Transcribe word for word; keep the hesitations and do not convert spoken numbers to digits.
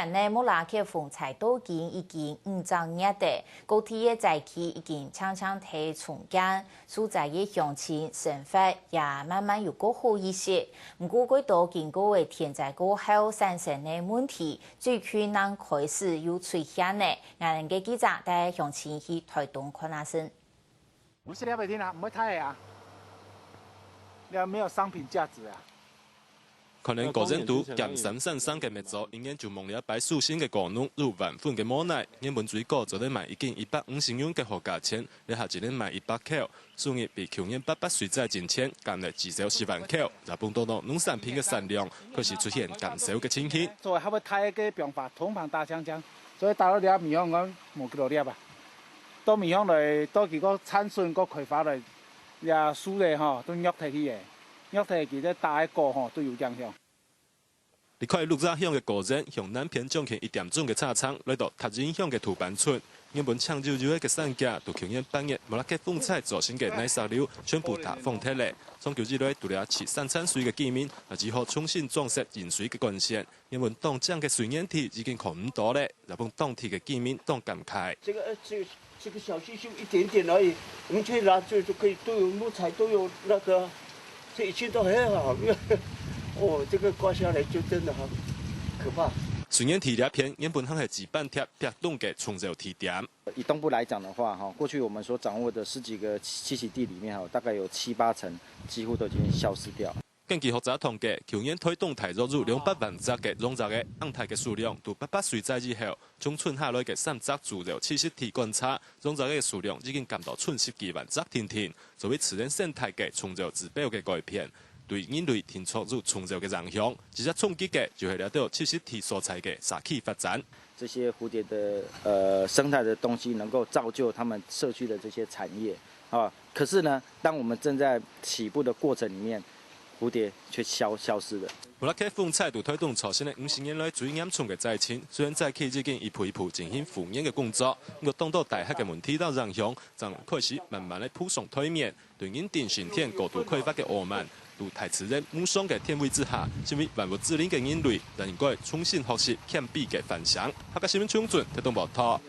今年呢，莫拉克風颱到今已經五隻月了，各地个災區已經漸漸得到重建，受災个鄉親生活也慢慢有較好一些。毋過，過多經過个天災過後產生个問題，最近正開始又出現了。𠊎等个記者帶鄉親去台東看下先。毋係這擺定啊，毋會太啊，這沒有商品價值啊。 看等果園肚鹹酸酸酸个蜜棗，一眼就望了擺壽星个果農，有萬分个無奈。原本水果做得賣一斤一百五十銀个好價錢，這下只能賣一百箍，收入比舊年八八水災進前減了至少十萬箍，也幫到農產品个產量開始出現減少个情形。做下尾大个變化，通膨大鏘鏘，所以打到這米香講無幾多粒啊。到米香來，到佢个產順个開發來，這樹仔吼都弱忒去个，弱忒佢个打个果吼都有影響。 離開鹿野鄉个果園，向南片將近一點鐘个車程，來到達仁鄉个土板村。原本青油油个山腳，在舊年八月莫拉克風颱造成个泥石流，全部塌荒忒了。長久以來，在這飼山產水个居民，也只好重新裝設引水个管線。原本當靚个水源地已經看毋到了，也分當地个居民當感慨。這個，呃，這 這個小溪就一點點而已，我們去拿就，就可以，都有木材，都有那個，這一切都很好。哦，這個刮下來就真的很可怕。水源地這片原本還係糋粄貼壁棟个重造地點。以東部來講的話，哈，過去我們所掌握的十幾個棲息地裡面，哈，大概有七八成幾乎都已經消失掉。 根據學者統計，舊年臺東大約有兩百萬隻个養殖个紅鯡个數量，在八八水災以後，從賰下來个三隻主要棲息地觀察，養殖个數量已經減到賰十幾萬隻定定，作為自然生態个重要指標个改變，對人類定著有重要个影響。直接衝擊个就係這兜棲息地所在个社區發展。這些蝴蝶的，呃，生態的東西能夠造就他們社區的這些產業，啊，可是呢，當我們正在起步的過程裡面，蝴蝶卻消，消失了。莫拉克風颱對臺東造成个五十年來最嚴重个災情，雖然災區已經一步一步進行復原个工作，毋過當多大核个問題摎影響，正開始慢慢个浮上檯面。對人定勝天過度開發个傲慢，在大自然無常个天威之下，身為萬物之靈个人類，也應該重新學習謙卑个反省。客家新聞張俊，臺東報導。